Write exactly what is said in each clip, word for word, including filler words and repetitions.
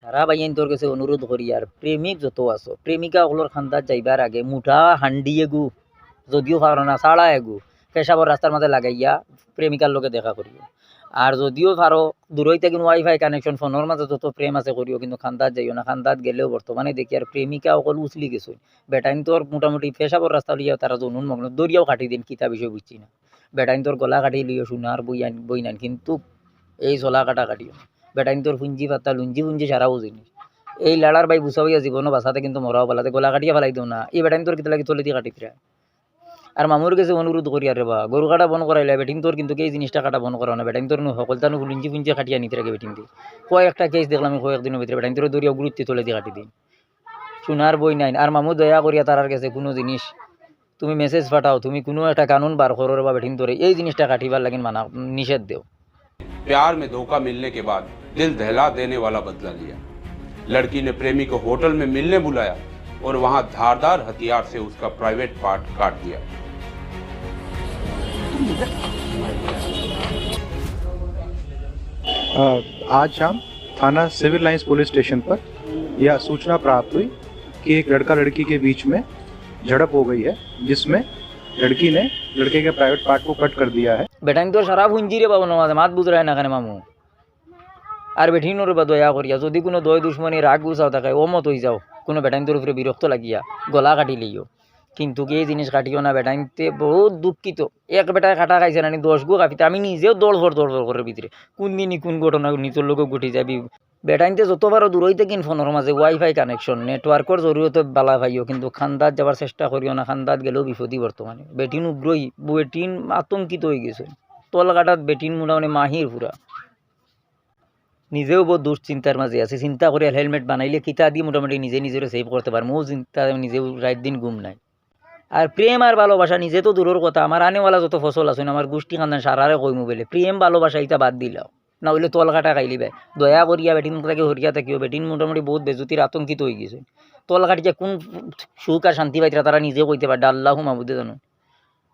সারা ভাইয়াইন্তর গেছে অনুরোধ করি, আর প্রেমিক যত আছো, প্রেমিকা অকলর খান্দাত যাইবার আগে মুঠা হান্ডি এগু, যদিও পারো না, ছাড়া এগু, পেশাবর রাস্তার মাঝে লাগাইয়া প্রেমিকার লগে দেখা করিও। আর যদিও পারো, দূরই থাকি ওয়াইফাই কানেকশন, ফোনর মাঝে যত প্রেম আছে করিও, কিন্তু খান্দাত যাইও না। খান্দাত গেলেও বর্তমানে দেখি আর প্রেমিকা অকল উছলি গেছে। বেটাইন্তর মোটামুটি পেশাবর রাস্তা লইয়া তারা জনুন মগ্ন, দরিয়াও কাটি দিন, কিতা বিষয় বুঝছি না। বেটাইন্তর গলা কাটি লইও, সোনার বইয়াইন, বইনাইন, কিন্তু এই চলা কাটা কাটিও না। বেটাইন্তর ফুঞ্জি পাতা লুঞ্জি ফুঞ্জি সারাও জিনিস। এই লাড়ার ভাই বুঝা হইয়া জীবনও বাঁচাতে কিন্তু মরাও পালাতে গলা কাটিয়া ফালাই দেও না। এই বেটাইন্তর কিতা লাগি তলেদি কাটিতরা? আর মামুর গেছে অনুরোধ করি, আর রে বা, গরু কাটা বন্ধ করাইলে বেটিন্তর কিন্তু এই জিনিসটা কাটা বন্ধ করা না। বেটাইন্তর নু হকলতা নু লুঞ্জি ফুঞ্জি কাটিয়া নিতে রাখে বেটিন্তে। কয় একটা কেস দেখলাম আমি কয়েকদিনের ভিতরে, বেটাইন্তর দরিয়া গুরুত্ব তলেদি কাটি দিন। সোনার বইনাইন। আর মামু দয়া করিয়া তারার গেছে কোনো জিনিস তুমি মেসেজ পাঠাও, তুমি কোনো একটা কানুন বার করো রে বা বেটিন্তরে এই জিনিসটা কাটিবার লাগিন মানা, নিষেধ দেও। प्यार में धोखा मिलने के बाद दिल दहला देने वाला बदला लिया। लड़की ने प्रेमी को होटल में मिलने बुलाया और वहां धारदार हथियार से उसका प्राइवेट पार्ट काट दिया। अ, आज शाम थाना सिविल लाइंस पुलिस स्टेशन पर यह सूचना प्राप्त हुई कि एक लड़का लड़की के बीच में झड़प हो गई है, जिसमें लड़की ने लड़के के प्राइवेट पार्ट को कट कर दिया है। বেটাইন্তর সারা ফুঞ্জি রে বাবা, নমাজে মাত বুঝরায় না কেনে মামু? আর বেটিনর বা দয়া করিয়া যদি কোনো দয় দুশমনি রাগ গুছাও থাকে, ও মত হই যাও, কোনো বেটাইন্তর উপরে বিরক্ত লাগিয়া গলা কাটি লইও, কিন্তু এই জিনিস কাটিও না। বেটাইন্তে বহুত দুঃখিত। এক বেটায় কাটা খাইছে নানি, দশ গু কাপিতে। আমি নিজেও দড়ফড় দড়ফড় করে ভিতরে, কোন দিনই কোন ঘটনা নিজের লগে ঘটি যাবি। বেটাইন্তে যত পারো দূরই থাকিন ফোনর মাঝে ওয়াইফাই কানেকশন, নেটওয়ার্কর জরিয়তে বালা পাইও, কিন্তু খান্দাত যাবার চেষ্টা করিও না। খান্দাত গেলেও বিপদই বর্তমানে। বেটিন উগ্রই, বেটিন আতঙ্কিত হয়ে গেছে। তল কাটাত বেটিন মোটামুটি মাহির পুরা। নিজেও বহুত দুশ্চিন্তার মাঝে আছি, চিন্তা করি আর হেলমেট বানাইলে কিতা দিয়ে মোটামুটি নিজে নিজেরে সেভ করতে পারবো। ও চিন্তা নিজেও রাত দিন ঘুম নাই। আর প্রেম আর ভালোবাসা নিজে তো দূরের কথা, আমার আনেওয়ালা যত ফসল আছে, আমার গোষ্ঠী খানদান সারারে কইমু বলে, প্রেম ভালোবাসা ইটা বাদ দিলাও, না হইলে তল কাটা খাইলিবে। দয়া করিয়া বেটিন তাকে হরিয়া থাকিও, বেটিন মোটামুটি বহুত বেজুতির আতঙ্কিত হয়ে গেছে। তল কাটিয়া কোন সুখ আর শান্তি পাইতরা তারা নিজে কইতে পারে, আল্লাহ মাবুদে জানো।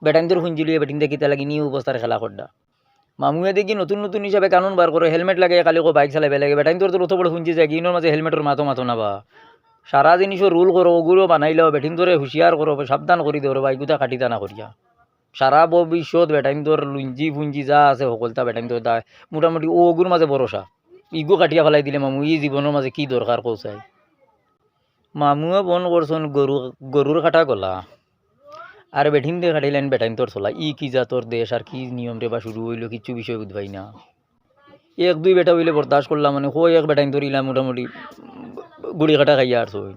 বেটাইন্তর ফুঞ্জি লইয়া বেটিন দেখি তার লাগি নিউ অবস্থার খেলা করডা। মামুয়ে দেখি নতুন নতুন হিসাবে কানুন বার করে, হেলমেট লাগাই খালি কো বাইক চালাইবে লাগে। বেটাইন্তর তো অত বড় ফুঞ্জি যায়, ইনোর মাঝে হেলমেটর মাতো মাতো না বা। সারা জিনিসও রুল করো, ওগুলো বানাইলেও বেটিন্তরে হুঁশিয়ার করো, সাবধান করি দেও রে বা, ইগুতা কাটিতা না করিয়া। সারা ভবিষ্যৎ বেটাইন্তর লুঞ্জি ফুঞ্জি যা আছে হকলতা বেটাইন্তর দায়, মোটামুটি ও ওগুর মাঝে ভরসা। ইগু কাটিয়া ফালাই দিলে মামু, ই জীবনর মাঝে কি দরকার কৌসাই? মামুয়ে বন করছন গরু, গরুর কাটা গলা। আর বেটিন দিয়ে কাটাইলেন বেটাইন্তর চলা। ই কি জাতর দেশ আর কি নিয়ম রে বা শুরু হইলো, কিচ্ছু বিষয় বুঝবাই না। এক দুই বেটা হইলে বরদাস্ত করলাম, মানে, কই এক বেটাইন্তর ইলা মোটামুটি গুড়ি কাটা খাইয়া আর সই।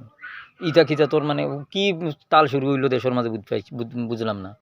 ইতা কি জাতর, মানে, কি তাল শুরু হইলো দেশর মাঝে বুঝ পাইছি, বুঝ-, বুঝলাম না।